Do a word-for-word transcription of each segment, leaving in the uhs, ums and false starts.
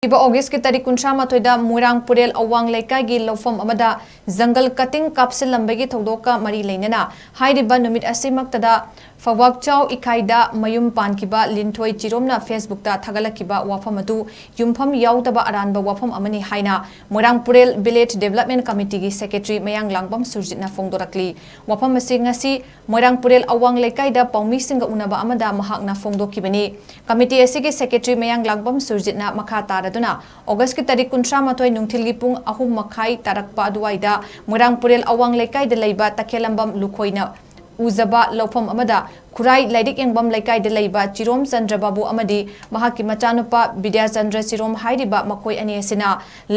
ꯂꯥꯛꯂꯤꯕ ꯑꯣꯒꯁꯀꯤ ꯇꯥꯔꯤꯛ ꯀꯨꯟꯊ꯭ꯔꯥ ꯃꯥꯊꯣꯏꯗ ꯃꯣꯏꯔꯥꯡ ꯄꯨꯔꯦꯜ ꯑꯋꯥꯡ ꯂꯩꯀꯥꯏꯒꯤ ꯂꯧꯐꯝ ꯑꯃꯗ ꯖꯪꯒꯜ ꯀꯇꯤꯡ ꯀꯥꯞꯁꯤꯜꯂꯝꯕꯒꯤ ꯊꯧꯗꯣꯛꯀ ꯃꯔꯤ ꯂꯩꯅꯅ ꯍꯥꯏꯔꯤꯕ ꯅꯨꯃꯤꯠ ꯑꯁꯤꯃꯛꯇꯗ ꯐꯋꯥꯛꯆꯥꯎ ꯏꯀꯥꯏꯗ ꯃꯌꯨꯝ ꯄꯥꯟꯈꯤꯕ ꯂꯤꯟꯊꯣꯏ ꯆꯤꯔꯣꯝꯅ Facebookꯇ ꯊꯥꯒꯠꯂꯛꯈꯤꯕ ꯋꯥꯐꯝ ꯑꯗꯨ ꯌꯨꯝꯐꯝ ꯌꯥꯎꯗꯕ ꯑꯔꯥꯟꯕ ꯋꯥꯐꯝ ꯑꯃꯅꯤ ꯍꯥꯏꯅ ꯃꯣꯏꯔꯥꯡ ꯄꯨꯔꯦꯜ Village Development Committeeꯒꯤ Secretary ꯃꯌꯥꯡ ꯂꯥꯡꯕꯝ ꯁꯨꯔꯖꯤꯠꯅ ꯐꯣꯡꯗꯣꯔꯛꯂꯤ꯫ ꯋꯥꯐꯝ ꯑꯁꯤ ꯉꯁꯤ ꯃꯣꯏꯔꯥꯡ ꯄꯨꯔꯦꯜ ꯑꯋꯥꯡ ꯂꯩꯀꯥꯏꯗ ꯄꯥꯎꯃꯤꯁꯤꯡꯒ ꯎꯅꯕ ꯑꯃꯗ ꯃꯍꯥꯛꯅ ꯐꯣꯡꯗꯣꯛꯈꯤꯕꯅꯤ꯫ Committee ꯑꯁꯤꯒꯤ Secretary ꯃꯌꯥꯡ ꯂꯥꯡꯕꯝ ꯁꯨꯔꯖꯤꯠꯅ ꯃꯈꯥ ꯇꯥꯔꯗꯨꯅ ꯑꯣꯒꯁꯀꯤ ꯇꯥꯔꯤꯛ ꯀꯨꯟꯊ꯭ꯔꯥ ꯃꯥꯊꯣꯏ ꯅꯨꯡꯊꯤꯜꯒꯤ ꯄꯨꯡ ꯑꯍꯨꯝ ꯃꯈꯥꯏ ꯇꯥꯔꯛꯄ ꯑꯗꯨꯋꯥꯏꯗ ꯃꯣꯏꯔꯥꯡ ꯄꯨꯔꯦꯜ ꯑꯋꯥꯡ ꯂꯩꯀꯥꯏꯗ ꯂꯩꯕ ꯇꯈꯦꯜꯂꯝꯕꯝ ꯂꯨꯈꯣꯏꯅ ꯎꯖꯕ ꯂꯧꯐꯝ ꯑꯃꯗ ꯈꯨꯔꯥꯏ ꯂꯥꯏꯔꯤꯛ ꯌꯦꯡꯐꯝ ꯂꯩꯀꯥꯏꯗ ꯂꯩꯕ ꯆꯤꯔꯣꯝ ꯆꯟꯗ꯭ꯔ ꯕꯥꯕꯨ ꯑꯃꯗꯤ ꯃꯍꯥꯛꯀꯤ ꯃꯆꯥꯅꯨꯄꯥ ꯕꯤꯗ꯭ꯌꯥꯆꯟꯗ꯭ꯔ ꯆꯤꯔꯣꯝ ꯍꯥꯏꯔꯤꯕ ꯃꯈꯣꯏ ꯑꯅꯤ ꯑꯁꯤꯅ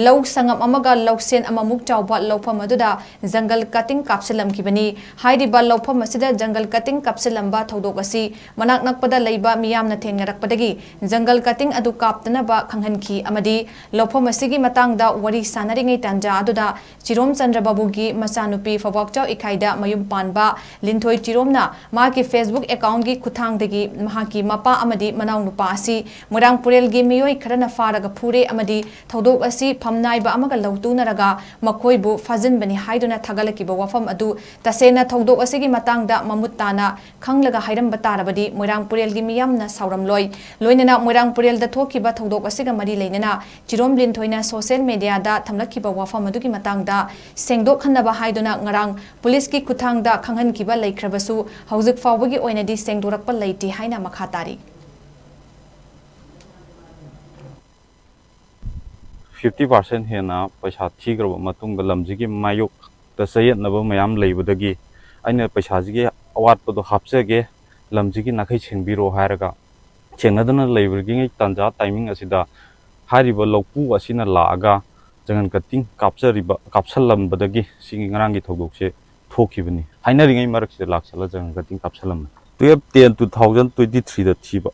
ꯂꯧ ꯁꯪꯉꯝ ꯑꯃꯒ ꯂꯧꯁꯦꯟ ꯑꯃꯃꯨꯛ ꯆꯥꯎꯕ ꯂꯧꯐꯝ ꯑꯗꯨꯗ ꯖꯪꯒꯜ ꯀꯇꯤꯡ ꯀꯥꯞꯁꯤꯜꯂꯝꯈꯤꯕꯅꯤ꯫ ꯍꯥꯏꯔꯤꯕ ꯂꯧꯐꯝ ꯑꯁꯤꯗ ꯖꯪꯒꯜ ꯀꯇꯤꯡ ꯀꯥꯞꯁꯤꯜꯂꯝꯕ ꯊꯧꯗꯣꯛ ꯑꯁꯤ ꯃꯅꯥꯛ ꯅꯛꯄꯗ ꯂꯩꯕ ꯃꯤꯌꯥꯝꯅ ꯊꯦꯡꯅꯔꯛꯄꯗꯒꯤ ꯖꯪꯒꯜ ꯀꯇꯤꯡ ꯑꯗꯨ ꯀꯥꯞꯇꯅꯕ ꯈꯪꯍꯟꯈꯤ ꯑꯃꯗꯤ ꯂꯧꯐꯝ ꯑꯁꯤꯒꯤ ꯃꯇꯥꯡꯗ ꯋꯥꯔꯤ ꯁꯥꯟꯅꯔꯤꯉꯩ ꯇꯥꯟꯖꯥ ꯑꯗꯨꯗ ꯆꯤꯔꯣꯝ ꯆꯟꯗ꯭ꯔ ꯕꯥꯕꯨꯒꯤ ꯃꯆꯥꯅꯨꯄꯤ ꯐꯧꯕꯥꯛꯆꯥꯎ ꯏꯀꯥꯏꯗ ꯃꯌꯨꯝ ꯄꯥꯟꯕ ꯂꯤꯟꯊꯣꯏ ꯆꯤꯔꯣꯝꯅ ꯃꯍꯥꯛꯀꯤ Facebook accountꯀꯤ ꯈꯨꯠꯊꯥꯡꯗꯒꯤ ꯃꯍꯥꯛꯀꯤ ꯃꯄꯥ ꯑꯃꯗꯤ ꯃꯅꯥꯎꯅꯨꯄꯥ ꯑꯁꯤ ꯃꯣꯏꯔꯥꯡ ꯄꯨꯔꯦꯜꯒꯤ ꯃꯤꯑꯣꯏ ꯈꯔꯅ ꯐꯥꯔꯒ ꯐꯨꯔꯦ ꯑꯃꯗꯤ ꯊꯧꯗꯣꯛ ꯑꯁꯤ ꯐꯝꯅꯥꯏꯕ ꯑꯃꯒ ꯂꯧꯇꯨꯅꯔꯒ ꯃꯈꯣꯏꯕꯨ ꯐꯥꯖꯤꯟꯕꯅꯤ ꯍꯥꯏꯗꯨꯅ ꯊꯥꯒꯠꯂꯛꯈꯤꯕ ꯋꯥꯐꯝ ꯑꯗꯨ ꯇꯁꯦꯡꯅ ꯊꯧꯗꯣꯛ ꯑꯁꯤꯒꯤ ꯃꯇꯥꯡꯗ ꯃꯃꯨꯠ ꯇꯥꯅ ꯈꯪꯂꯒ ꯍꯥꯏꯔꯝꯕ ꯇꯥꯔꯕꯗꯤ ꯃꯣꯏꯔꯥꯡ ꯄꯨꯔꯦꯜꯒꯤ ꯃꯤꯌꯥꯝꯅ ꯁꯥꯎꯔꯝꯂꯣꯏ꯫ ꯂꯣꯏꯅꯅ ꯃꯣꯏꯔꯥꯡ ꯄꯨꯔꯦꯜꯗ ꯊꯣꯛꯈꯤꯕ ꯊꯧꯗꯣꯛ ꯑꯁꯤꯒ ꯃꯔꯤ ꯂꯩꯅꯅ ꯆꯤꯔꯣꯝ ꯂꯤꯟꯊꯣꯏꯅ social mediaꯗ ꯊꯝꯂꯛꯈꯤꯕ ꯋꯥꯐꯝ ꯑꯗꯨꯒꯤ ꯃꯇꯥꯡꯗ ꯁꯦꯡꯗꯣꯛꯍꯟꯅꯕ ꯍꯥꯏꯗꯨꯅ ꯉꯔꯥꯡ ꯄꯨꯂꯤꯁꯀꯤ ꯈꯨꯠꯊꯥꯡꯗ ꯈꯪꯍꯟꯈꯤꯕ ꯂꯩꯈ꯭ꯔꯕꯁꯨ ꯍꯧꯖꯤꯛ ꯐꯥꯎꯕꯒꯤ ꯑꯣꯏꯅꯗꯤ ꯁꯦꯡꯗꯣꯔꯛꯄ ꯂꯩꯇꯦ ꯍꯥꯏꯅ ꯃꯈꯥ ꯇꯥꯔꯤ꯫ ꯐꯤꯐꯇꯤ ꯄꯥꯔꯁꯦꯟ ꯍꯦꯟꯅ ꯄꯩꯁꯥ ꯊꯤꯈ꯭ꯔꯕ ꯃꯇꯨꯡꯗ ꯂꯝꯁꯤꯒꯤ ꯃꯥꯌꯣꯛꯇ ꯆꯌꯦꯠꯅꯕ ꯃꯌꯥꯝ ꯂꯩꯕꯗꯒꯤ ꯑꯩꯅ ꯄꯩꯁꯥꯁꯤꯒꯤ ꯑꯋꯥꯠꯄꯗꯣ ꯍꯥꯞꯆꯒꯦ, ꯂꯝꯁꯤꯒꯤ ꯅꯥꯈꯩ ꯁꯦꯡꯕꯤꯔꯣ ꯍꯥꯏꯔꯒ ꯁꯦꯡꯅꯗꯅ ꯂꯩꯕꯒꯤ ꯇꯥꯟꯖꯥ timing ꯑꯁꯤꯗ ꯍꯥꯏꯔꯤꯕ ꯂꯧꯄꯨ ꯑꯁꯤꯅ ꯂꯥꯛꯑꯒ ꯖꯪꯒꯜ ꯀꯇꯤꯡ ꯀꯥꯞꯆꯔꯤꯕ, ꯀꯥꯞꯁꯜꯂꯝꯕꯗꯒꯤ ꯁꯤꯒꯤ ꯉꯔꯥꯡꯒꯤ ꯊꯧꯗꯣꯛꯁꯦ ꯊꯣꯛꯈꯤꯕꯅꯤ꯫ ꯍꯥꯏꯅꯔꯤꯉꯩ ꯃꯔꯛꯁꯤꯗ ꯂꯥꯛꯁꯜꯂ ꯖꯪꯒꯜ ꯀꯇꯤꯡ ꯀꯥꯞꯁꯜꯂꯝꯕꯅꯤ꯫ Twelve ten two thousand twenty threeꯗ ꯊꯤꯕ꯫